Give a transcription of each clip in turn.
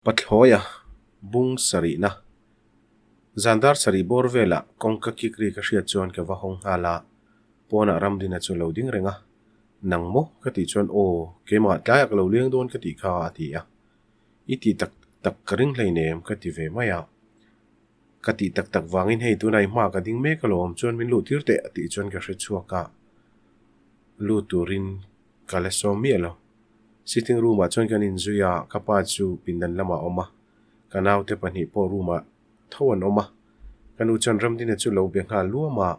Pathlawia bung sarihna Zan dar sarih bawr velah kawngka kik ri ka hriat chuan ka va hawng nghal a, pawnah Ramdina chu a lo ding reng a, Nang maw? ka tih chuan Aw, keimah tlaiah ka lo leng dawn ka tih kha a ti a. I tih tak tak ka ring hleinem ka ti ve mai a. Ka tih tak tak vangin hei tunah i hma ka ding mek alawm chuan min luh tir teh a tih chuan ka hre chhuak a, lut turin ka la sawm miah lo. Sitting room ah chuan kan inzui a, ka pa chu pindan lamah a awm a, ka naute pahnih pawh room ah tho an awm a, ka nu chuan Ramdina chu lo be nghal luam a,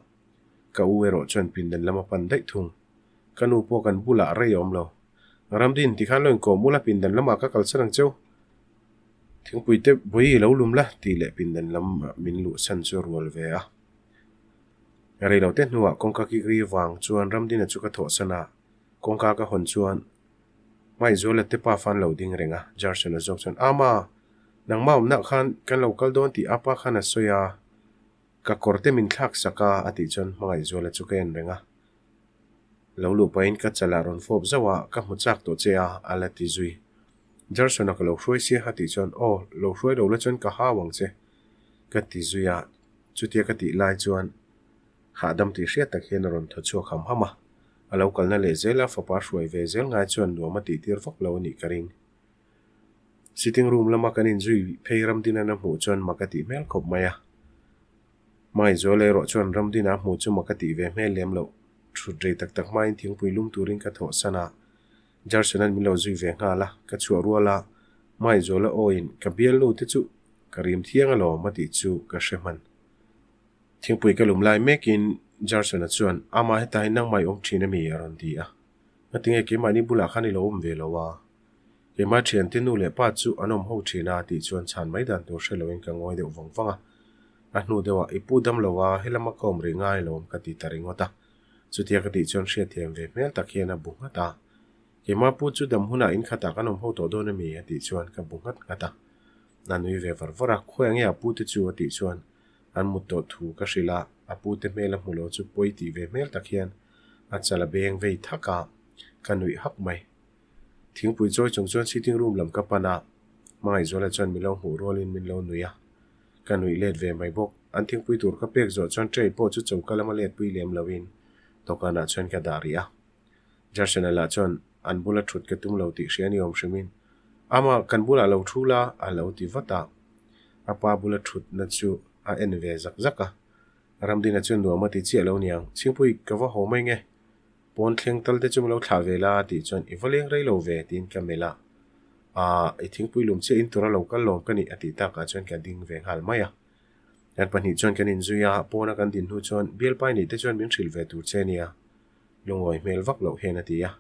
ka u erawh chuan pindan lam a pan daih thung. Ka nu pawh kan bulah rei a awm lo. Ramdin, tikhan lo inkawm ula pindan lamah ka kalsan ang cheu. Thingpui te bui i lo lum la tih leh pindan lam min luhsan chu a rual ve a. Reilote hnuah kawngka kik ri vang chuan Ramdina chu ka thawhsan a, Kawngka ka hawn chuan Hmaizuala te pa fan lo ding reng a, Jarson-a zawk chuan, Ama, nangmah awmnah khan kan lo kal dawn tih apa khan a sawi a, ka kawr te min thlak sak a, a tih chuan Hmangaihzuala chu ka en reng a. Lo luh pahin ka chalah rawn fawp zauh a, ka hmu chak tawh che a, a la ti zui. Jarson-a ka lo hruai sia a tih chuan, Aw, lo hruai lo la chuan ka hau ang che, ka ti zui a, chutia ka tih lai chuan Hahdam tih hriat tak hian a rawn thaw chhuak ham ham a, a lo kalna leh zel a fapa hruai ve zel ngai chuan nuam a tih tir vak lo a nih ka ring. Sitting room lama kan inzui phei Ramdina'n a hmuh chuan mak a tih hmel khawp mai a. Hmangaihzuala erawh chuan Ramdina a hmuh chu mak a tih ve hmel lem loh. Thut rei tak tak hmain thingpui lum turin ka thawh san a, Jarson-a'n min lo zui ve nghal a, ka chhuah rual a, Hmangaihzuala awiin ka bialnu te chu ka rim thiang alawm a tih chu ka hre hman. Thingpui ka lum lai mekin Jarson-a chuan, Ama hetah hian nangmah i awm thin a mi? a rawn ti a. Ngatinge keimahni bulah khan i lo awm ve lo a? Keimah thiante nu leh pa chu an awm ho thin a tih chuan chhan mai dan tur hre loin ka ngawi deuh vang vang a. A hnu deuhah, I pu dam lo a, helama ka awm rih ngai lo ka ti ta ringawt a. Chutia ka tih chuan hriatthiam ve hmel tak hian a bu nghat a. Keimah pu chu dam hunah in khatah kan awm ho tawh dawn a mi? a tih chuan ka bu nghat nghat a. A nui ve var var a, Khawi ange a pu te chu? a tih chuan An mut tawh thu ka hrilh a, a pute hmel a hmu lo chu pawi tih ve hmel tak hian a chal a beng vei thak a, ka nuih hak mai. Thingpui chawi chung chuan sitting room lam ka pan a, Hmangaihzuala chuan min lo hmuh rualin min lo nuih a, ka nuih let ve mai bawk. An thingpui tur ka pek zawh chuan tray pawh chu choka lama letpui lem loin dawhkanah chuan ka dah rih a. Jarsena lah chuan an bula thut ka tum lo tih hria ni awm hrimin, Ama, kan bulah lo thu la, a lo ti vat a. A pa bula thutna chu a en ve zak zak a. Ramdina chu nuam a ti chiah lo niang, Chhingpui, ka va haw mai nge? Pawn thleng tal te chu min lo thlah ve la, a tih chuan, I va leng rei lo ve, tiin ka melh a. Aaa, i thingpui lum chiah in tura lo kal lawm ka nih, a tih takah chuan ka ding ve nghal mai a. Kan pahnih chuan kan inzui a, pawna kan din hnu chuan, Bialpai nih te chuan min hrilh ve tur che nia. Lungawi hmel vak loh hian a ti a.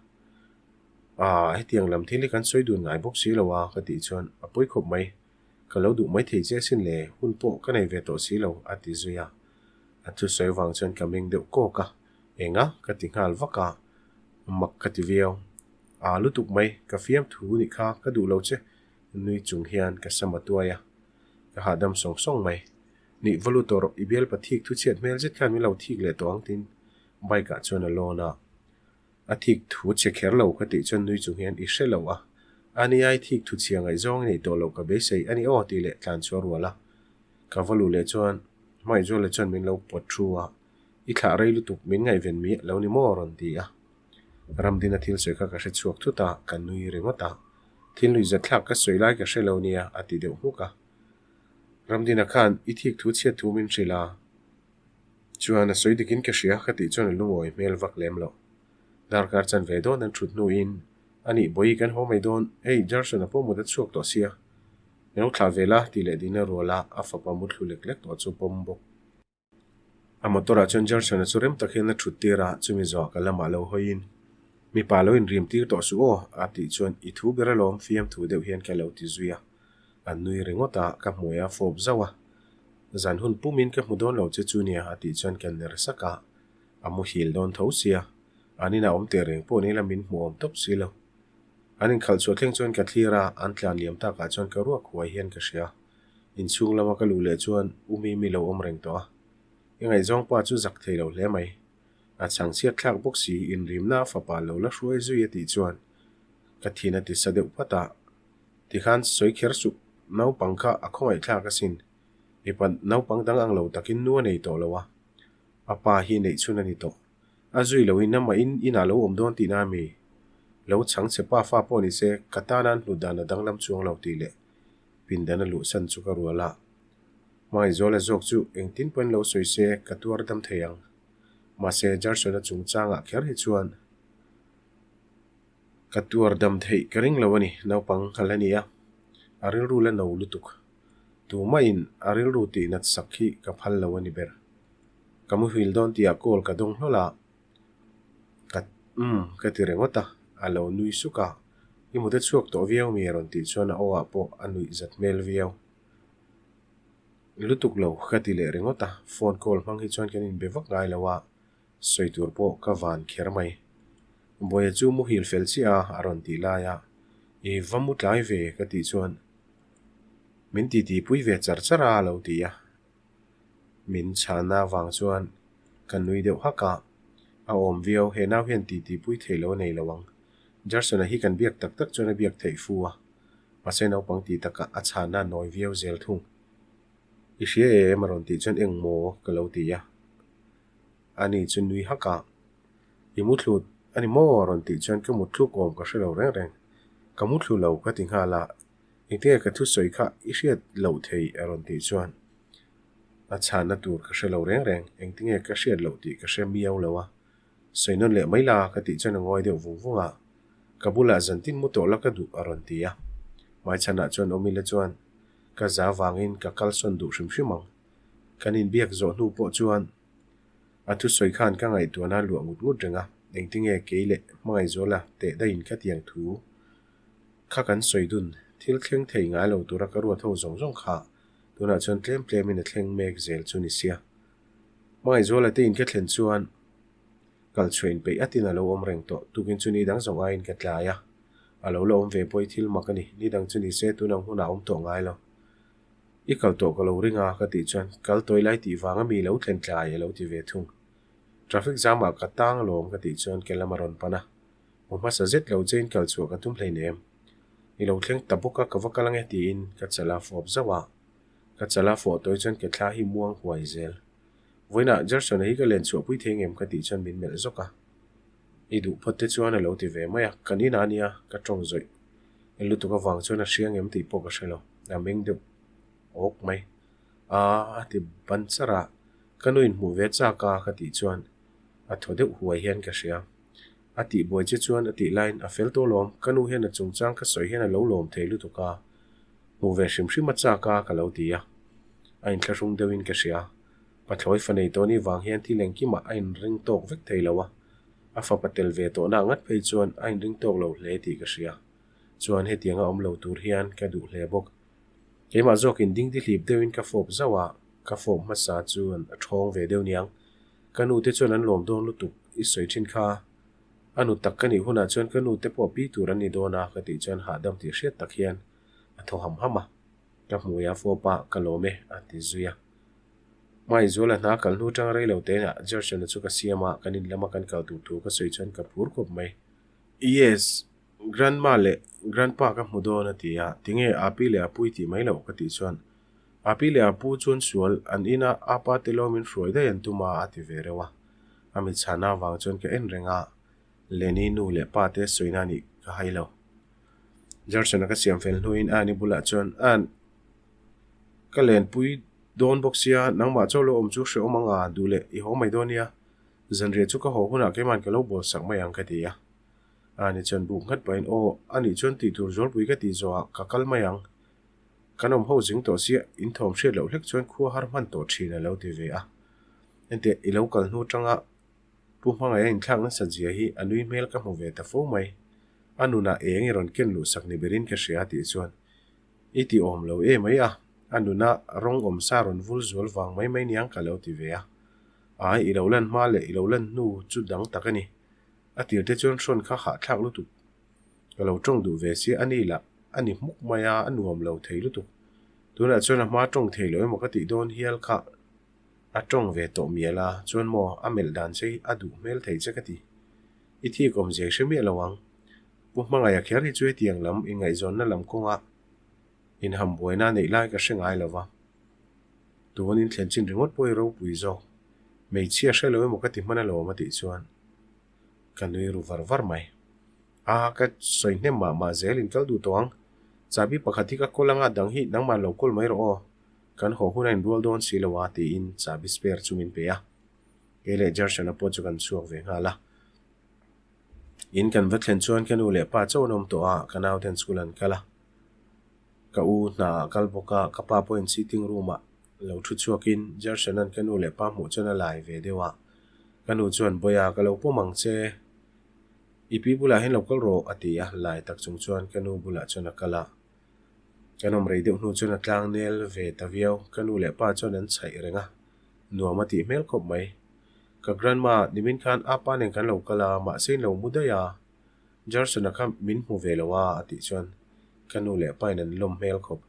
Aaa, hetiang lam thil hi kan sawi dun ngai bawk si lo a, ka tih chuan a pawi khawp mai. Ka lo duh mai thei che asin le, hun pawh ka nei ve tawh si lo, a ti zui a. A thusawi vang chuan ka meng deuh kawk a, Enga? ka ti nghal vak a, mak ka ti viau. Aa lutuk mai, ka fiam thu nih kha ka duh lo che, nui chung hian ka sam a tuai a, ka hahdam sawng sawng mai. Nih va lut tawh rawh, i bialpa thik thu chhiat hmel zet khan min lo thik leh tawh ang tiin Bike ah chuan a lawn a, a thik thu chhe kher lo ka tih chuan nui chung hian i hre lo a, a nia i thik thu chhia ngaihzawng i neih tawh loh ka beisei a ni aw tih leh tlan chu a rual a. Ka va luh leh chuan Hmangaihzuala chuan min lo pawt thu a, i thlah rei lutuk min ngaihven miah lo ni maw rawn ti a. Ramdina thil sawi kha ka hre chhuak thut a, ka nui ringawt a, thil nuih zatthlak ka sawi lai ka hre lo nia a ti deuh hmuk a. Ramdina khan i thik thu chhiat thu min hrilh a. Chuan a sawi dikin ka hria ka tih chuan a lungawi hmel vak lem loh. Darkar chan ve dawn an thut hnuin a nih bawi kan haw mai dawn, hei Jarson a pawh mut a chhuak tawh sia, min lo thlah ve la tih leh dina rual a a fapa mut thlu lek lek tawh chu pawm bawk. A motor ah chuan Jarson a chu rem tak hian a thut tir a, chumi zawhah ka lamah lo hawiin mipa lo inrim tir tawh suh aw a tih chuan i thu ber alawm fiam thu deuh hian ka lo ti zui a. A nui ringawt a, ka hmui a fawp zauh a. Zan hun pumin ka hmu dawn lo che chu nia a tih chuan ka ner sak a, a muhil dawn tho sia. An inah awm teh reng pawh nila min hmu awm tawp si lo. An inkhalh chhuah thleng chuan ka thlir a, an tlan liam takah chuan ka ruak huai hian ka hria. Inchhung lama ka luh leh chuan u Mimi lo awm reng tawh a. I ngaihzawng pa chu zak thei lo hle mai. A chhang chhiat thlak bawk si, inrimna a fapa lo la hruai zui a tih chuan ka thin a ti sa deuh phat a. Tikhan sawi kher suh. Naupang kha a khawngaihthlak asin. Mipa naupang dang ang lo takin nu a nei tawh lo a, a pa hi neih chhun a ni tawh. A zui loin amah in inah lo awm dawn tihna a mi? Lo chhang che pa fa pawh ni se ka tana an hlut dan a danglam chuang lo tih leh pindan a luhsan chu ka rual a. Hmangaihzuala zawk chu engtin pawhin lo sawi se ka tuar dam thei ang. Mahse Jarson-a chungchangah kher hi chuan ka tuar dam theih ka ring lo a ni, naupang nghal a ni a, a rilru la no lutuk. Tumahin a rilru tih nat sak hi ka phal lo a ni ber. Ka muhil dawn tihah call ka dawng hlawl a, ka umm ka ti ringawt a, a lo nui suk a, i mute chhuak tawh viau mi a rawn tih chuan a aw ah pawh a nuih zat hmel viau. Lutuk lo ka ti leh ringawt a, phone call hmang hi chuan kan inbe vak ngai lo a, sawi tur pawh ka van kher mai. Bawiha chu muhil fel chiah a a rawn tih lai a, i va mu tlai ve ka tih chuan min titi pui ve char char a a lo ti a. Min chhana avang chuan ka nui deuh hak a, a awm viau, he nau hian titi pui theih lo a nei lo ang. Jarson-a hi kan biak tak tak chuan a biak theih fu a, mahse naupang tih takah a chhana nawi viau zel thung. I hria em a rawn tih chuan eng maw ka lo ti a, ani chu nui hak a, I muthlu a ni maw a rawn tih chuan ka mutthluk awm ka hre lo reng reng, ka muthlu lo ka ti nghal a, Engtinge ka thusawi kha i hriat loh thei a rawn tih chuan a chhanna tur ka hre lo reng reng, engtinge ka hriat loh tih ka hre miau lo a, sawi nawn leh mai la ka tih chuan a ngawi deuh vung vung a, ka bulah zantin mu tawh la ka duh a rawn ti a, hmaichhanah chuan awm ila chuan ka za vangin ka kalsawn duh hrim hrim ang, kan inbiak zawh hnu pawh chuan a thusawi khan ka ngaihtuahna luah ngut ngut reng a, engtinge kei leh Hmangaihzuala teh daihin ka tiang thu Kha kan sawi dun, thil thleng thei ngai lo tura ka ruat ho zawng zawng kha tunah chuan tlem tlemin a thleng mek zel chu ni sia. Hmangaihzuala te in ka thlen chuan kal chhuah inpeih atin a lo awm reng tawh, tukin chu ni dang zawng aiin ka tlai a, a lo la awm ve pawh i thil mak a ni, ni dang chu ni se tunang hunah a awm tawh ngai lo. I kal tawh ka lo ring a ka tih chuan kal tawi lai tih vanga mi lo thlen tlai a lo ti ve thung. Traffic jam ah ka tang alawm ka tih chuan ke lam a rawn pan a. Hmu hmasa zet lo chein kal chhuah ka tum hleinem. I lo thleng ta bawk a, ka va kal ange tiin ka chal a fawp zauh a. Ka chal a fawh tawi chuan ke thla hi muang huai zel. Vawiinah Gerson-a hi ka len chhuah pui thei ngem ka tih chuan min melh zawk a. I duh phawt te chuan a lo ti ve mai a, kan inah a nia ka tawng zawih lutuk avang chuan a hria ngem tih pawh ka hre lo, a meng deuh awk mai. Aa a ti ban char a, ka nu inhmuh ve chak a ka tih chuan a thaw deuh huai hian ka hria. A tih buai che chuan a tih laiin a fel tawh lawm, ka nu hian a chungchang ka sawi hian a lo lawm thei lutuk a, hmuh ve hrim hrim a chak a ka lo ti a, a inthlahrung deuhin ka hria. Pathlawi fa nei tawh ni vang hian thil engkimah a inring tawk vek thei lo a, a fapa tel ve tawhna ngat phei chuan a inring tawk lo hle tih ka hria. Chuan hetianga awm lo tur hian ka duh hle bawk. Keimah zawkin dingdi hlip deuhin ka fawp zauh a, ka fawp hmasa chuan a ṭhawng ve deuh niang. Ka nu te chuan an lawm dawn lutuk i sawi thin kha. A nu tak ka nih hunah chuan ka nu te pawh pi tur an ni dawn a ka tih chuan hahdam tih hriat tak hian a thaw ham ham a. Ka hmui a fawp a, ka lawm e a ti zui a. Hmaizuala hna kal hnu tang rei lo te ah Gerson-a chu ka siam a, kan in lama kan kal tur thu ka sawi chuan ka phur khawp mai. Yes, Grandma leh Grandpa ka hmu dawn a ti a, tinge Api leh Apui tih mai loh ka tih chuan Api leh Apu chuan sual an ina apa te lo min hruai daih an tum a a ti ve reuh a. A mit chhana avang chuan ka en reng a, Lenny nu leh pa te sawina nih ka hai lo. Jarson-a ka siam fel hnuin Annie bulah chuan, Ann, ka lenpui dawn bawk sia, nangmah chaw lo awm chu hrehawm anga duh leh i haw mai dawn nia, zanriah chu ka haw hunah keiman ka lo bawl sak mai ang ka ti a. Annie chuan buk nghat pahin, Aw, anih chuan tih tur zualpui ka tih zawhah ka kal mai ang. Kan awm ho zing tawh sia, in thawm hriat loh hlek chuan khua har hman tawh thin a lo ti ve a. Enteh, i lo kal hnu tanga Pu Hmangaih a inthlak nasat zia hi a nui hmel ka hmu ve ta fo mai. A nunah eng i rawn ken luh sak ni berin ka hria a tih chuan i ti awm lo e mai a, a nuna rawng awm sa rawn vul zual vang mai mai niang ka lo ti ve a. Ai, i lo lan hma leh i lo lan hnu chu dang tak a ni. A tir te chuan hrawn kha hahthlak lutuk. Ka lo tawng duh ve sia a ni lah a ni hmuk mai a, a nuam lo thei lutuk. Tunah chuan a hma tawng thei lo emaw ka tih dawn hial kha a tawng ve tawh mial a, chuan maw a melh dan che hi a duh hmel thei che ka ti. I thik awmzia i hre miah lo ang. Pu Hmangaih a kher hi chu hetiang lam ingaihzawnna lam kawngah. Inham buaina neih lai ka hre ngai lo va. Tun in thlen chin ringawt pawh i ropui zawk. Hmeichhia hre lo emaw ka ti hman alawm a tih chuan ka nui ru var var mai. A, ka sawi hnem mah mah zel in kal duh tawh ang. Chahbi pakhat hi ka kawl anga dang hi nangmah lo kawl mai rawh aw. Kan haw hun a inrual dawn si lo a tiin chahbi spare chu min pe a. Kei leh Jershon-a pawh chu kan chhuak ve nghal a. In kan va thlen chuan ka nu leh pa chauh an awm tawh a, ka nauten school an kal a. Ka u hna ah kal bawk a, ka pa pawhin sitting room ah lo thu chhuakin Jershon-a'n ka nu leh pa hmuh chuan a lai ve deuh a. Ka nu chuan, Bawiha, ka lo pawm ang che. I pi bulah hian lo kal rawh, a ti a, lai tak chung chuan ka nu bulah chuan a kal a. Kan awm rei deuh hnu chuan a tlang nel ve ta viau. Ka nu leh pa chuan an chhaih reng a, nuam a tih hmel khawp mai. Ka grandma, nimin khan apa nen kan lo kal a, mahse in lo mu daih a. Jarson-a kha min hmu ve lo a, a tih chuan ka nu leh pa in an lawm hmel khawp.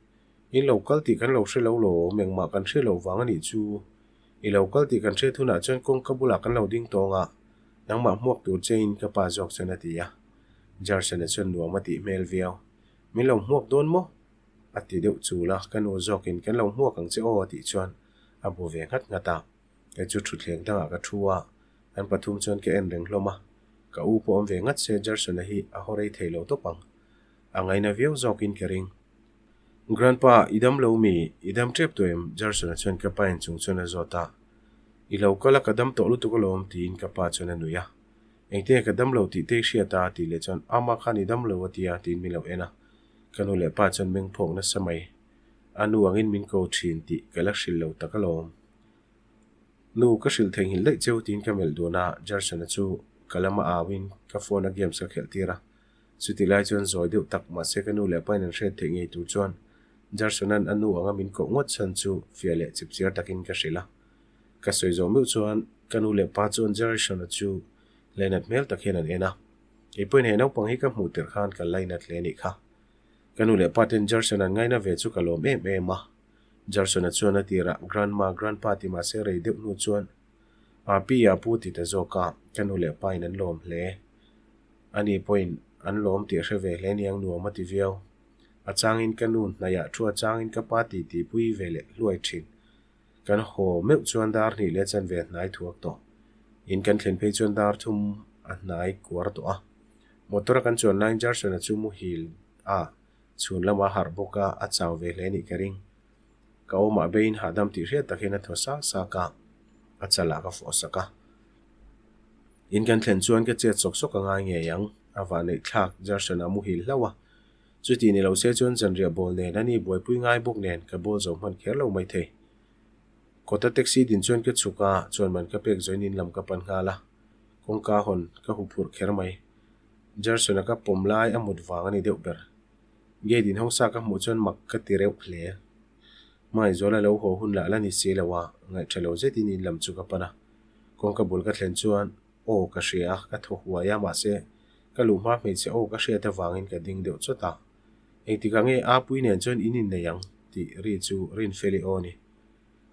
In lo kal tih kan lo hre lo lawm, engmah kan hre loh vang a nih chu. I lo kal tih kan hriat hunah chuan kawngka bulah kan lo ding tawng a, nangmah hmuak tur chein ka pa zawk chuan a ti a. Jarson-a chuan nuam a tih hmel viau. Min lo hmuak dawn maw? A ti deuh chul a, ka nu zawkin kan lo hmuak ang che aw a tih chuan a bu ve nghat nghat a. Kei chu thutthleng dangah ka thu a, an pathum chuan ka en reng hlawm a. Ka u pawh awm ve ngat se Gerson-a hi a haw rei thei lo tawp ang. A ngaina viau zawkin ka ring. Grandpa, i dam lo mi? I dam tep tawh em? Gerson-a chuan ka pa en chung chuan a zawt a. I lo kal a, ka dam tawh lutuk alawm tiin ka pa chuan a nui a. Engtinge ka dam lo tih te i hriat a? tih leh chuan Ama khan i dam lo a tia tiin min lo en a. Ka nu leh pa chuan meng phawk nasa mai. A nu angin min ko thin tih ka la hrilh lo tak alawm. Nu, ka hrilh theihnghilh daih cheu tiin ka melh dun a, Gerson-a chu ka lama auin ka phone a games ka khelh tir a. Chutih lai chuan zawi deuh tak mahse ka nu leh pain an hriat theih ngei tur chuan Gerson-a'n a nu anga min koh ngawt chhan chu fiah leh chipchiar takin ka hrilh a. Ka sawi zawh meuh chuan ka nu leh pa chuan Gerson-a chu lainat hmel tak hian an en a. Kei pawhin he naupang hi ka hmuh tirh khan ka lainat hle anih kha. Ka nu leh pa ten Gerson an ngaina ve chu ka lawm em em a. Gerson-a chuan a tirah Grandma, Grandpa ti mahse rei deuh hnu chuan A pi a pu ti ta zawk a, ka nu leh pa in an lawm hle. Ani pawhin an lawm tih a hre ve hle niang nuam a ti viau. A changin ka nu hnaihah thu a changin ka pa ti ti pui ve leh hluai thin. Kan haw meuh chuan dar hnih leh chanve a hnai thuak tawh. In kan thlen phei chuan dar thum a hnai kuar tawh a. Motor a kan chuan laiin Jarson-a chu muhil a chhun lamah a harh bawk a, a chau ve hle nih ka ring. Ka awmah beiin hahdam tih hriat tak hian a thaw sak sak a, a chalah ka fawh sak a. In kan thlen chuan ka chet sawk sawk a ngai ngei ang, a vahneih thlak Jarson-a muhil hlauh a. Chuti ni lo se chuan zanriah bawl nen a ni buaipui ngai bawk nen ka bawl zo hman kher lo maithei. Kawta taxi din chuan ka chhuk a, chuan man ka pek zawin in lam ka pan nghal a. Kawngka hawn ka hu phurh kher mai. Jarson-a ka pawm lai a mut vang a ni deuh ber. Gate in hawngsa ka hmuh chuan mak ka ti reuh hle. Hmangaihzuala lo haw hun lah la ni si lo a, ngaihṭha lo zetin in lam chu ka pan a. Kawngka bul ka thlen chuan aw ka hria a, ka thaw huai a, mahse ka luh hma hmeichhe aw ka hriat avangin ka ding deuh chawt a. Engtikah nge Apui nen chuan in innei ang? tih ri chu Rinfeli aw a ni.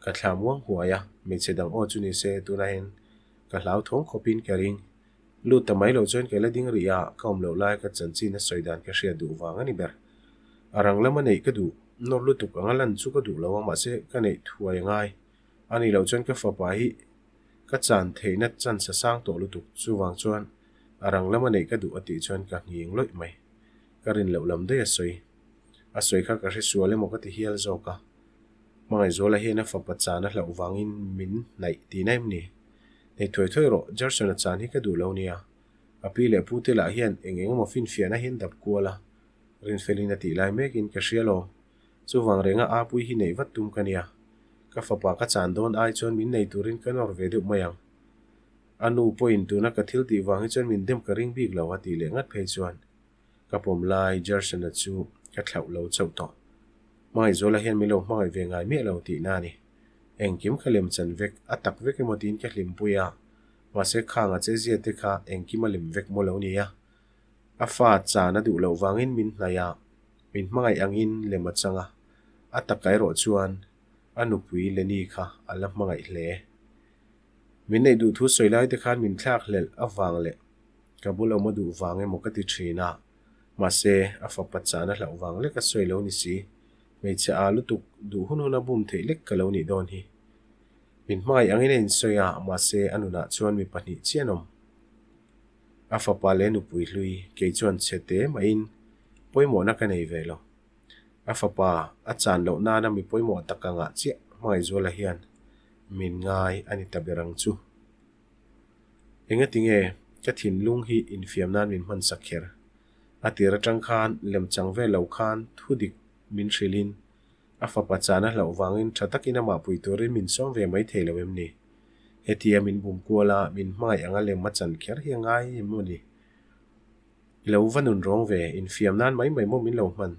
Ka thla muang huai a, hmeichhe dang aw chu ni se tunah hian ka hlauthawng khawpin ka ring. Lut ta mai loh chuan ka la ding rih a, ka awm loh lai ka chanchin a sawi dan ka hriat duh vang a ni ber. A rang lama neih ka duh, nawr lutuk anga lan chu ka duh lo a, mahse ka neih thuai a ngai. A nih loh chuan ka fapa hi ka chan theihna chance a sang tawh lutuk, chuvang chuan a rang lama neih ka duh a tih chuan ka nghing lawih mai. Ka rin loh lam daih a sawi. A sawi kha ka hre sual emaw ka ti hial zawk a. Hmangaihzuala hian a fapa chan a hlauh vangin min hnaih tihna em ni? Nei thuai thuai rawh, Gerson-a chan hi ka duh lo nia. A pi leh pu te lah hian eng eng emaw finfiahna hian dap kual a, Rinfelin a tih lai mekin ka hria lo. Chuvang renga Apui hi neih vat tum ka nia. Ka fapa ka chan dawn ai chuan min nei turin ka nawr ve deuh mai ang. A nu pawhin tuna ka thil tih vang hi chuan min dem ka ring bik lo a tih leh ngat phei chuan ka pawm lai Gerson-a chu ka thlauh lo chauh tawh. Hmangaihzuala hian min lo hmangaih ve ngai miah lo tihna a ni. Engkim ka lem chan vek, a tak vek emaw tiin ka hlimpui a, mahse khang a chezia te kha engkim a lem vek maw lo nia. A fa chan a duh loh vangin min hnaih a, min hmangaih angin lem a chang a, a taka erawh chuan a nupui Lenny kha a la hmangaih hle. Min neih duh thu sawi lai te khan min thlak hlelh avang leh ka bul awm a duh vang emaw ka ti thin a, mahse a fapa chan a hlauh vang lek a sawi lo ni si. Hmeichhe aa lutuk duh hun huna bum theih lek ka lo nih dawn hi. Min hmangaih angin a insawi a, mahse a nunah chuan mi pahnih chian awm. A fapa leh nupui hlui kei chuan chhe te mahin pawimawhna ka nei ve lo. A fapa a chan loh nana mi pawimawh tak angah chiah Hmangaihzuala hian min ngai a ni ta ber ang chu. Engatinge ka thinlung hi infiam nan min hman sak kher? A tir atang khan lemchang vel lo khan thu dik min hrilhin a fapa chan a hlauh vangin tha takin amah pui turin min sawm ve mai thei lo em ni? Hetia min bum kual a, min hmangaih anga lem a chan kher hi a ngai em maw ni? I lo va nun rawng ve, infiam nan mai mai maw min lo hman?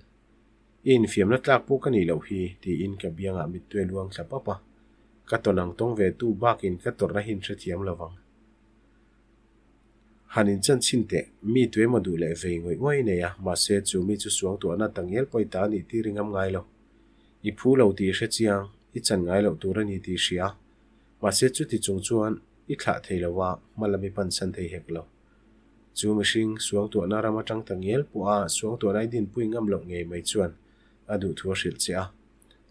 I infiamna tlak pawh ka nih loh hi, tiin ka biangah mittui a luang thla pap a. Ka tawn ang tawng ve tu bakin ka tawrhna hi inhrethiam lo vang. Han inchan chhin teh, mi tuemaw duh leh vei ngawih ngawih i nei a, mahse chu mi chu suangtuahna ta ngial pawh i ta a nih tir i ngam ngai lo. I phu lo tih i hre chiang, i chan ngai loh tur a ni tih i hria. Mahse chuti chung chuan i thlah thei lo a, hma lam i pansan thei hek lo. Chu mihring suangtuahna ram atang ta ngial pawha suangtuahna i dinpui ngam loh ngei mai chuan a duhthu a hrilh che a.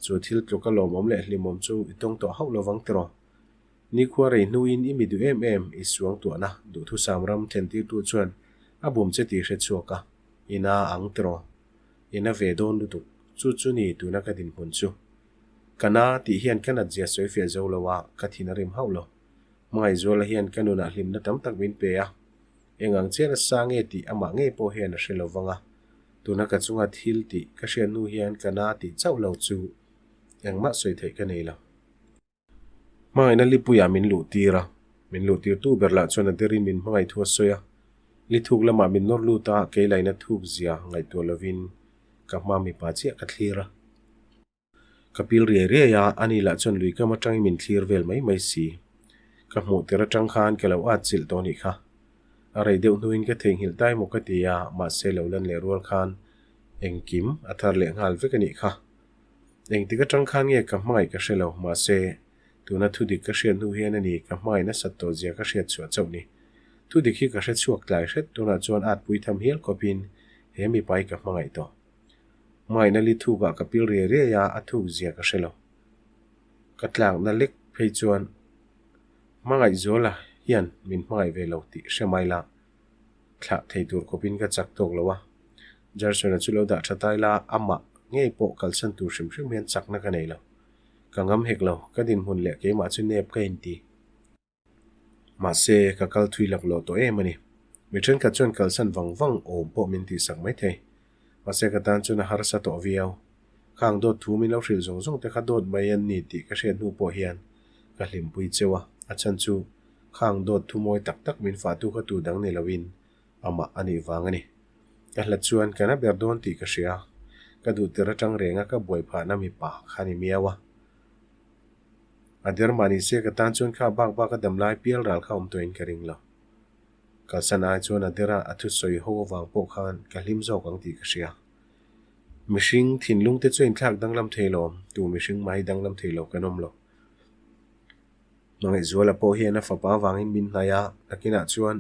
Chu thil tluka lawmawm leh hlimawm chu i tawng tawh hauh lovang tiraw? Nikhua rei hnuin i mi duh em em i suangtuahna duhthusam ram thlentirtu chuan a bum che tih hre chhuak a, i na ang tiraw? I na ve dawn lutuk, chu chu ni tuna ka dinhmun chu. Ka na tih hian ka nat zia sawi fiah zo lo a, ka thin a rim hauh lo. Hmangaihzuala hian ka nunah hlimna tam tak min pe a, eng ang chian a sa nge tih amah ngei pawh hian a hre lo vang a, tuna ka chunga thil tih ka hriat hnu hian ka na tih chauh lo chu engmah sawi theih ka nei lo. Hmangaihna lipuiah min luh tir a, min luh tirtu ber lah chuan a derin min hmangaih thu a sawi a, li thuk lamah min nawr lut a, kei laina thuk zia ngaihtuah lovin ka hma mipa chiah ka thlir a. Ka pil riai riai a, ani lah chuan lui kam atangin min thlir vel mai mai si. Ka hmuh tir atang khan ka lo at chilh tawh nih kha. A rei deuh hnuin ka theihnghilh tai maw ka ti a, mahse lo lan leh rual khan engkim a thar leh nghal vek a nih kha. Engtik atang khan nge ka hmangaih ka hre lo, mahse tuna thudik ka hriat hnu hian a ni ka hmangaih nasat tawh zia ka hriat chhuah chauh ni. Thudik hi ka hre chhuak tlai hret, tunah chuan at pui tham hial khawpin he mipa hi ka hmangaih tawh. Hmangaihna li thukah ka pil riai riai a, a thuk zia ka hre lo. Ka tlakna lek phei chuan hmangaih zuala hian min hmangaih ve lo tih hre mai la, thlah thei tur khawpin ka chak tawk lo a. Jarson-a chu lo dah tha tai la, amah ngei pawh kalsan tur hrim hrim hian chakna ka nei lo. Ka ngam hek lo, ka dinhmun leh keimah chu nep ka inti. Mahse, ka kal thui lak lo tawh em a ni. Mi thenkhat chuan kalsan vang vang awm pawh min tihsak mai thei. Mahse, ka tan chuan a harsa tawh viau. Khang dawt thu min lo hrilh zawng zawng te kha dawt mai an ni tih ka hriat hnu pawh hian ka hlimpui cheu a, a chhan chu khang dawt thu mawi tak tak min fahtu kha tu dang ni loin amah a nih vang a ni. Ka hlat chuan ka na ber dawn tih ka hria. Ka duh tir atang renga ka buai phahna mipa kha ni miau a. A der mah ni se ka tan chuan kha bak bak a dam lai pial ral kha awm tawhin ka ring lo. Kalsan ai chuan a dera a thusawi ho avang pawh khan ka hlim zawk ang tih ka hria. Mihring thinlung te chu a inthlak danglam thei lo awm, tu mihring mah hi danglam thei lo kan awm lo. Hmangaihzuala pawh hian a fapa avangin min hnai a, nakinah chuan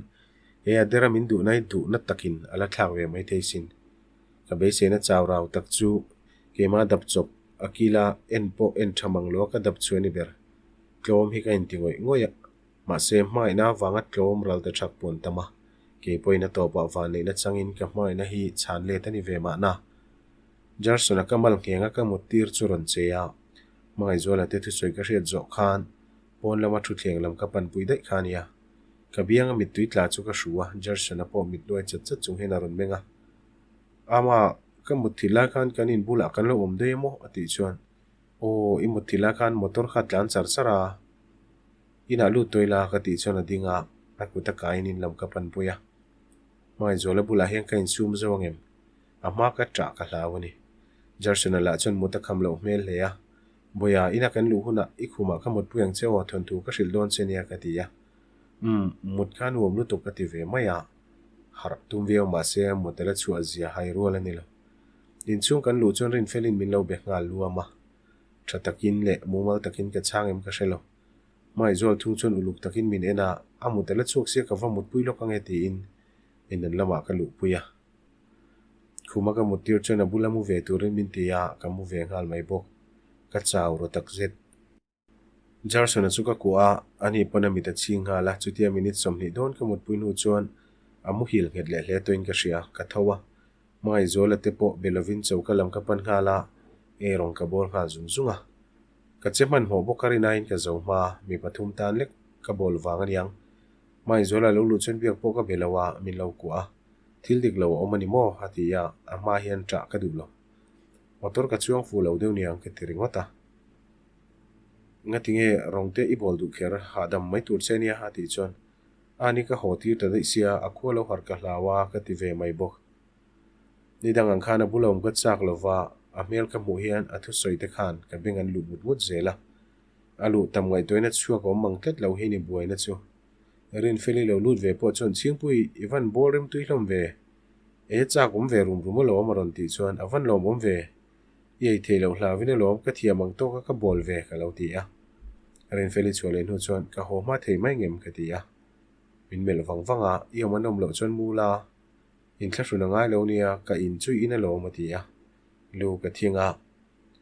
he a dera min duhna hi duhna takin a la thlak ve mai thei sin. Ka beiseina chau rau tak chu keimah dap chawp a kila en pawh en tha mang lo a ka dap chu a ni ber. Tlawm hi ka inti ngawih ngawih a, mahse hmangaihna avanga tlawm ral ta thak puan tam a, kei pawhin a tawpah vanneihna changin ka hmangaihna hi chhan let a ni ve mahna. Jarson-a ka mal nghenga ka mut tir chu rawn che a, Hmangaihzuala te thusawi ka hriat zawh khan pawn lama thutthleng lam ka panpui daih kha a nia. Ka bianga mittui tla chu ka hru a, Jarson-a pawh mit hnuai chat chat chung hian a rawn meng a. Ama, ka mutthilh lai khan kan in bulah kan lo awm daih emaw? a tih chuan, Aw, i mutthilh lai khan motor kha tlan char char a, inah lut tawh ila ka tih chuan a ding a, a kut a kaiin in lam ka panpui a. Hmangaihzuala bulah hian ka insum zo angem? A hma ka ṭah ka hlau a ni. Jarson-a lah chuan mut a kham loh hmel hle a. Bawiha, ina kan luh hunah i khumah ka mutpui ang che aw, thawnthu ka hrilh dawn che nia ka ti a. Umm, mut kha nuam lutuk ka ti ve mai a. Harh tum viau mahse mut a la chhuah zia hai rual a ni lo. Inchhung kan luh chuan Rinfelin min lo be nghal luam a. Tha takin leh mumal takin ka chhang em ka hre lo. Hmangaihzual thung chuan uluk takin min en a, a mut a la chhuak sia ka va mutpui lawk ange tiin indan lamah ka luhpui a. Khuma ka mut tir chuan a bula mu ve turin min ti a, ka mu ve nghal mai bawk. Ka chau ru takzet. Jarson-a chu ka kuah a, ani pawn a mit a chhing nghal a, chutia minute 20 dawn ka mutpui hnu chuan a muhil nghet leh hle tawhin ka hria, ka tho a. Hmangaihzuala te pawh be lovin choka lam ka pan nghal a, eirawng ka bawl nghal zung zung a. Ka che hmanhmawh bawk a rinain ka zo hma, mi pathum tan lek ka bawl vang aniang. Hmangaihzuala lo luh chuan biak pawh ka be lo a, min lo kuah a. Thil dik lo a awm a ni maw? a ti a, a hma hian ṭah ka duh lo. Motor ka chuang fuh lo deuh niang ka ti ringawt a. Ngati nge rawng te i bawl duh kher hahdam mai tur che nia a tih chuan a ni ka haw tir ta daih sia a khua lo harh ka hlau a ka ti ve mai bawk. Ni dang ang khan a bula awm ka chak lova a hmel ka hmuh hian a thusawi te khan ka beng an luh ngut ngut zel a. A luh tam ngaihtuahina chhuak a awm mang tlat lo hi ni buaina chu. Rinfeli lo lut ve pawh chuan Chhingpui i van bawl rimtui hlawm ve e chak awm ve rum rum alawm a rawn tih chuan a van lawm awm ve. I ei theih loh hlauhin alawm ka thiam ang tawka ka bawl ve ka lo ti a. Rinfeli chhuah leh hnu chuan ka haw hma thei mai ngem ka ti a. Min melh vang vang a, i awm an awm loh chuan mu la, inthlahrun a ngai lo nia, ka in chu in alawm a ti a. Lu ka thing a,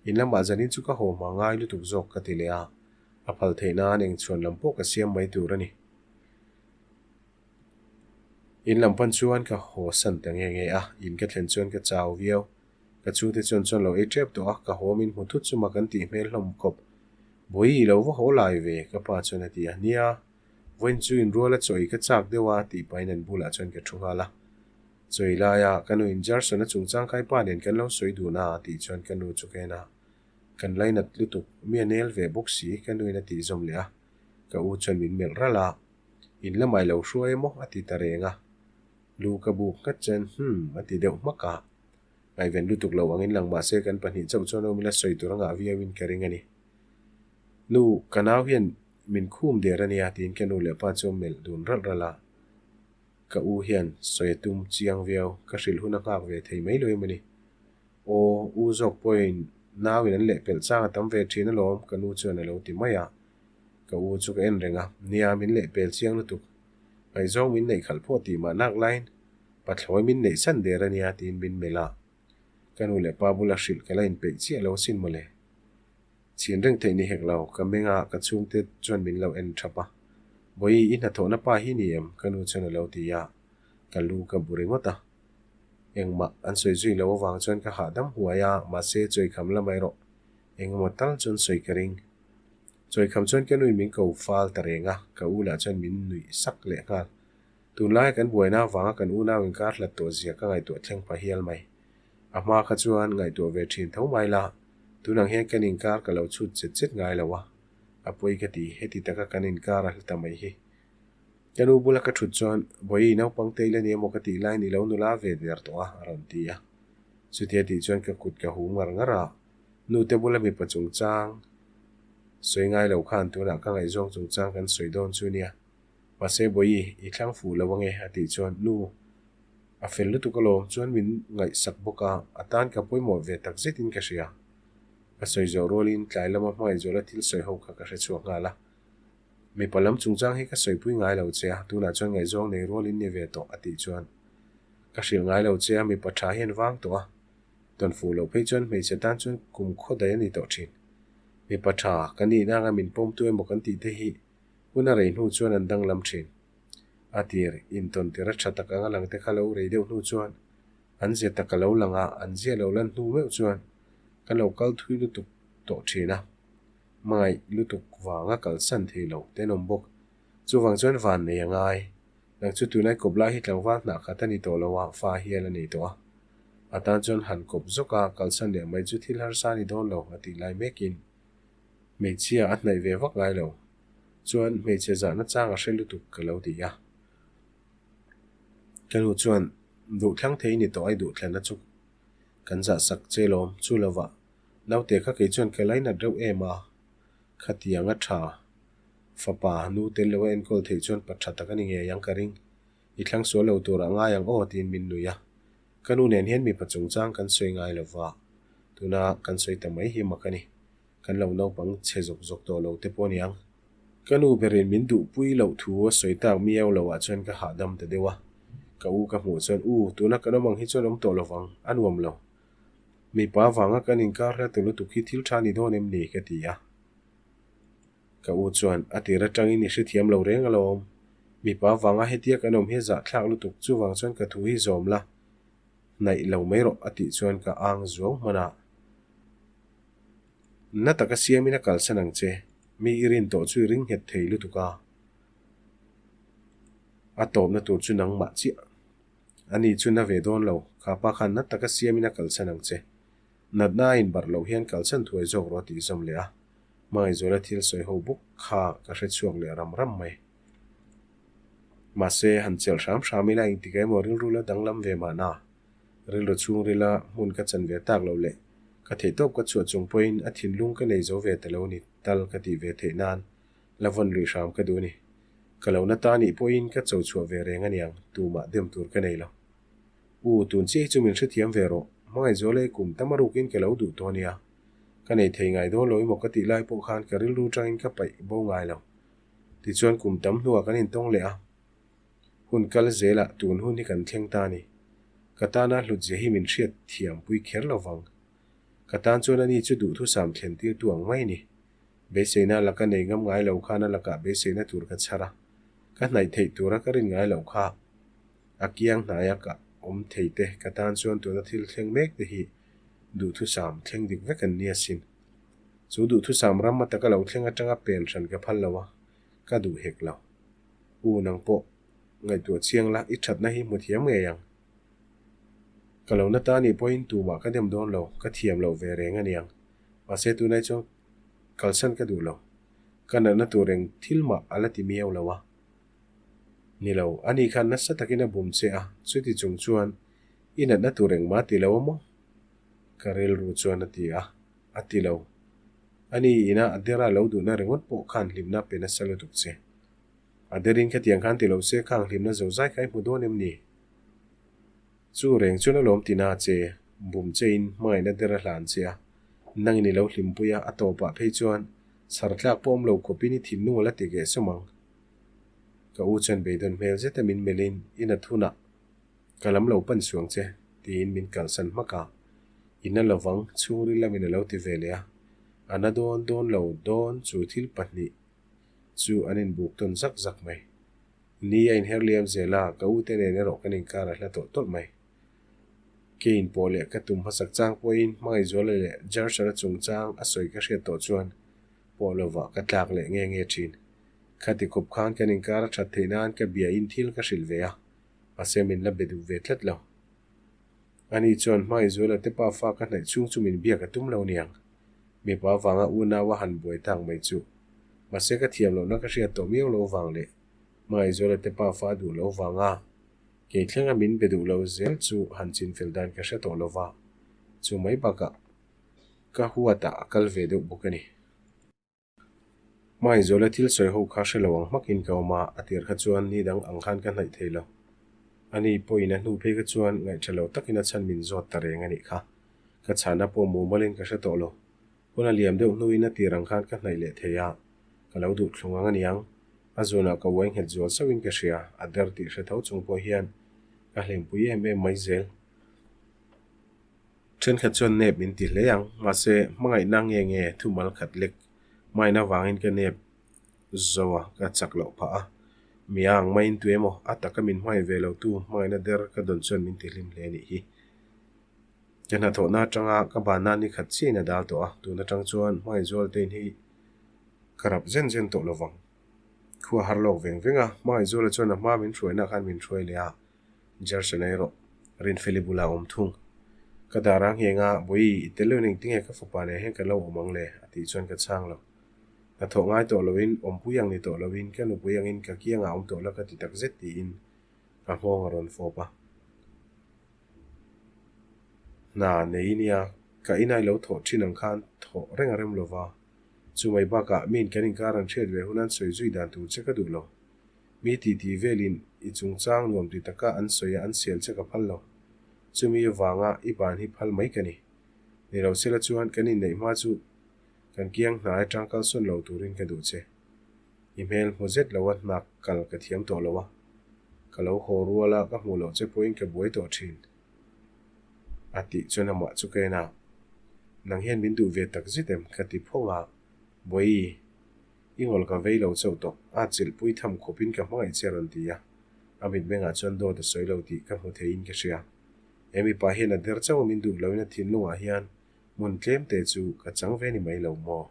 in lamah zanin chu ka haw hma ngai lutuk zawk ka ti leh a, a phal theih nan eng chhuan lam pawh ka siam mai tur a ni. In lam pan chuan ka haw san ta nge nge a, in ka thlen chuan ka chau viau. Ka chhungte chuan chuan lo ei tep tawh a, ka haw min hmu thut chuma kan tih hmel hlawm khawp. Bawihi lo va haw lai ve, ka pa chuan a ti a. Nia, vawiin chu inrual a chaw ei ka chak deuh a, tih pahin an bulah chuan ka thu nghal a. Chaw ei laia ka nu in Jarson a chungchang kai pa nen kan lo sawi dun a, tih chuan ka nu chu ka en a. Kan lainat lutuk, mi a nel ve bawk si, ka nuin a tih zawm leh a. Ka u chuan min melh ralh a, In lamah i lo hruai emaw a ti ta reng a. Lu ka buk nghat chuan hmm a ti deuh hmak a. Ngaihven lutuk lo angin lang mahse kan pahnih chauh chuan awm ila sawi tur a ngah viauin ka ring a ni. Nu, ka nau hian min khum der a nia tiin ka nu leh pa chu melh dun ralh ralh a. Ka u hian sawi a tum chiang viau, ka hrilh hun a nghak ve thei mai lo em a ni. Aw, u zawk pawhin nauin an lehpelh chang a tam ve thin alawm ka nu chuan a lo ti mai a. Ka u chu ka en reng a, nia min lehpel chiang lutuk. Ngaihzawng min neih khalh pawh tih mah nak laiin pathlawi min neih san der a nia tiin min melh a. Ka nu leh pa bula hrilh ka la inpeih chiah lo asin mawle. Chhin reng theih ni hek lo, ka meng a, ka chhungte chuan min lo en thap a. Bawihi, i hnathawhna pa hi ni em? Ka nu chuan a lo ti a, ka lu ka bu ringawt a. Engmah an sawi zui lo avang chuan ka hahdam huai a, mahse chawikham la mai rawh. Engemaw tal chuan sawi ka ring. Chawikham chuan ka nuin min ko fal ta reng a, ka u lah chuan min nuih sak leh nghal. Tunlaia kan buaina avanga kan unau inkar hlat tawh zia ka ngaihtuah thleng pah hial mai. A hma kha chuan ngaihtuah ve thin tho mai la, tunang hian kan inkar ka lo chhut chet chet ngai lo a, a pawi ka ti, heti taka kan inkar a hla ta mai hi. Ka nu bula ka thut chuan, Bawihi naupang te ila ni emaw ka tih laiin i lo nula ve der tawh a, a rawn ti a. Chutia tih chuan ka kut ka hum ngar ngar a, Nute bula mipa chungchang sawi ngai lo khan tunah ka ngaihzawng chungchang kan sawi dawn chu nia. Mahse Bawihi, i thlang fuh lo ange a tih chuan nu a fel lutuk alawm chuan min ngaihsak bawk a, a tan ka pawimawh ve tak zetin ka hria. Ka sawi zawh rualin tlai lama hmangaihzuala thil sawi ho kha ka hre chhuak nghal a. Mipa lam chungchang hi ka sawipui ngai lo che a, tunah chuan ngaihzawng nei rualin ni ve tawh a tih chuan ka hrilh ngai lo che a, mipa tha hian vang tawh a. Tawn fuh loh phei chuan hmeichhe tan chuan kum khaw daih a ni tawh thin. Mipa tha kan nihna anga min pawmtu emaw kan tih te hi hun a rei hnu chuan an danglam thin. A tir intawn tir a tha tak anga lang te kha lo rei deuh hnu chuan an zia tak a lo lang a, an zia lo lan hnu meuh chuan kan lo kal thui lutuk tawh thin a. Hmangaih lutuk vanga kalsan thei lo tenawm bawk. Chuvang chuan van nei a ngai. Nang chu tunlai kawp lai hi tlangval hnah khat a ni tawh lo a, fa hial a nei tawh a. A tan chuan han kawp zawk a, kalsan leh mai chu thil harsa a ni dawn lo a tih lai mekin hmeichhia a hnaih ve vak ngai lo. Chuan hmeichhe zahna chang a hre lutuk ka lo ti a. Ka nu chuan duhthlang thei ni tawh ai duhthlanna chu kan zah sak che lawm chu lovah naute kha kei chuan ka lainat reuh em a, khatiang a tha. Fapa, nu tel lo a enkawl theih chuan pa tha tak a ni ngei ang ka ring. I thlang sual lo tur a ngai ang aw tiin min nui a. Ka nu nen hian mipa chungchang kan sawi ngai lo va, tuna kan sawi ta mai hi mak a ni. Kan lo naupang chhe zawk zawk tawh lo te pawh a ni ang. Ka nu berin min duhpui loh thu a sawi tak miau loh ah chuan ka hahdam ta deuh a. Ka u ka hmuh chuan, U, tuna kan awm ang hi chuan awm tawh lo vang, a nuam lo. Mipa vanga kan inkar hla tur lutuk hi thil tha ni dawn em ni? ka ti a. Ka u chuan, A tir atangin i hrethiam lo reng alawm. Mipa vanga hetia kan awm hi a zahthlak lutuk, chuvang chuan ka thu hi zawm la, hnaih lo mai rawh, a tih chuan ka ang zuau hman a. Na taka siamin a kalsan ang che, mi i rin tawh chu i ring nghet thei lutuk a. A tawpna tur chu nangmah chiah. Ani chu na ve dawn lo, kha pa khan na taka siamin a kalsan ang che. Natna a inbarh loh hian kalsan thuai zawk rawh a tih zawm leh a. Hmangaihzuala thil sawi ho bawk kha ka hre chhuak leh ram ram mai. Mahse, han chelh hram hram ila engtik emaw rilru la danglam ve mahna. Rilru chhungrila hmun ka chan ve tak loh leh ka theihtawp ka chhuah chung pawhin a thinlung ka nei zo ve ta lo ni tal ka tih ve theih nan la vawn lui hram ka duh a ni. Ka lo na ta nih pawhin ka cho chhuah ve reng a niang, tumah dem tur ka nei lo. U, tun chiah hi chu min hrethiam ve rawh, Hmangaihzuala i kum tam a rukin ka lo duh tawh a nia. Ka nei thei ngai dawn lo emaw ka tih lai pawh khan ka rilru tangin ka paih bo ngai lo. Tichuan kum tam hnuah kan intawng leh a. Hun kal zelah tun hun hi kan thleng ta a ni. Ka tana hlutzia hi min hriat thiam pui kher lo vang. Ka tan chuan ani chu duhthusam thlen tirtu ang mai a ni. Beiseina laka nei ngam ngai lo khan a lakah beiseina tur ka chhar a, ka hnaih theih tura ka rin ngai loh kha a kiang hnaia ka awm thei te ka tan chuan tuna thil thleng mek te hi duhthusam thleng dik vek an ni asin. Chu duhthusam ram ataka lo thleng atanga pen hran ka phal lo a, ka duh hek lo. U nang pawh ngaihtuah chiang la i thatna hi hmu thiam ngei ang. Ka lo na ta nih pawhin tumah ka dem dawn lo, ka thiam loh ve reng aniang. Mahse tunai chuan kalsan ka duh lo. Ka natna tur eng thil mah a la ti miau lo a. Ni lo, ani khan nasa takin a bum che a, chuti chung chuan i natna tur engmah ti lo a maw? Ka rilru chuan a ti a, a ti lo. Ani ina a dera lo duhna ringawt pawh khan hlimna pe nasa lutuk che. A derin khatiang khan ti lo se khang hlimna zozai kha i hmu dawn em ni? Chu reng chuan a lawm tina che, bum chein hmangaihna der a hlan che a, nangin i lo hlimpui a, a tawpah phei chuan chhar tlak pawh awm lo khawpin i thinlung a la ti keh sawm ang. Ka u chuan beidawn hmel zeta min melhin i na thunah ka lam lo pan suang che tiin min kalsan hmak a, i na lovang chhungril lamin a lo ti ve leh a, a na dawn dawn lo dawn chu thil pahnih chu an inbuk tawn zak zak mai. Ni a inher liam zel a, ka ute nen erawh kan inkar a hla tawlh tawlh mai. Kein pawh leh ka tum hmasak chang pawhin Hmangaihzuala leh Jarshara chungchang a sawi ka hriat tawh chuan pawh lovah ka tlak leh nge nge thin. Khati khup khan kan inkar a that theih nan ka biain thil ka hrilh ve a, mahse min la be duh ve tlat lo. Ani chuan Hmangaihzuala te pa fa ka hnaih chhung chu min biak a tum lo niang. Mipa avanga unau a han buai tak mai chu. Mahse ka thiam lohna ka hriat tawh miau lo vang leh Hmangaihzuala te pa fa a duh lo vanga kei thlenga min be duh lo zel chu han chinfel dan ka hre tawh lo va, chu mai bakah ka huatah a kal ve deuh bawk a ni. Hmangaihzuala thil sawi ho kha hre lo ang hmakin ka awm a, a tir kha chuan ni dang ang khan ka hnaih thei lo. Ani pawhin a hnu phei kha chuan ngaihṭha lo takin a chhan min zawt ta reng a nih kha. Ka chhana pawh mumalin ka hre tawh lo. Hun a liam deuh hnuin a tir ang khan ka hnaih leh thei a, ka lo duh thlung ang aniang. A zunah ka uai nghet zual sauhin ka hria, a der tih hre tho chung pawh hian ka hlimpui em em mai zel. Thenkhat chuan nep min ti hle ang, mahse hmangaihna nge nge thumal khat lek hmaina vangin ka nep zo a, ka chak loh phah a. Mi a ang maiin tu emaw a taka min hmangaih ve lo tu hmangaihna der ka dawn chuan min ti hlim hle a nih hi. Ka hnathawhna atanga ka banna ni khat chiahin a dal tawh a, tun atang chuan Hmangaihzuala-tein hi ka rap zen zen tawh lovang. Khua har lawk veng veng a, Hmangaihzuala chuan a hma min hruaina khan min hruai leh a, Jerson erawh Rinfeli bulah a awm thung. Ka dar a ngheng a, Bawi, i tel lo ning tinge ka fapa nen hian ka lo awm ang le? a tih chuan ka chhang lo. Hnathawh ngai tawh loin, awmpui ang ni tawh loin, ka nupui angin ka kiangah awm tawh la ka ti takzet tiin ka nghawng a rawn fawp a. Hna nei nia, ka inai lo thawh thin ang khan thawh reng a rem lova. Chu mai bakah miin kan inkar an hriat ve hun an sawi zui dan tur che ka duh lo. Mi titi velin i chungchang nuam ti taka an sawi a an sial che ka phal lo. Chumi avanga i ban hi phal mai ka ni. Ni lo sela chuan kan inneih hma chu kan kiang hnai atang kalsawn lo turin ka duh che. I hmel hmu zet lo a hnak kal ka thiam tawh lo a. Ka lo haw rual a, ka hmuh loh che pawhin ka buai tawh thin. A tih chuan amah chu ka en a, Nang hian min duh ve tak zet em? ka ti phawng a, Bawihi, i ngawl ka vei lo chauh tawh, a chilhpui tham khawpin ka hmangaih che a rawn ti a, a mitmengah chuan dawt a sawi lo tih ka hmu theiin ka hria. He mipa hian a der chauh a min duh loin a thinlungah hian hmun tlem te chu ka chang ve ni mai lo maw?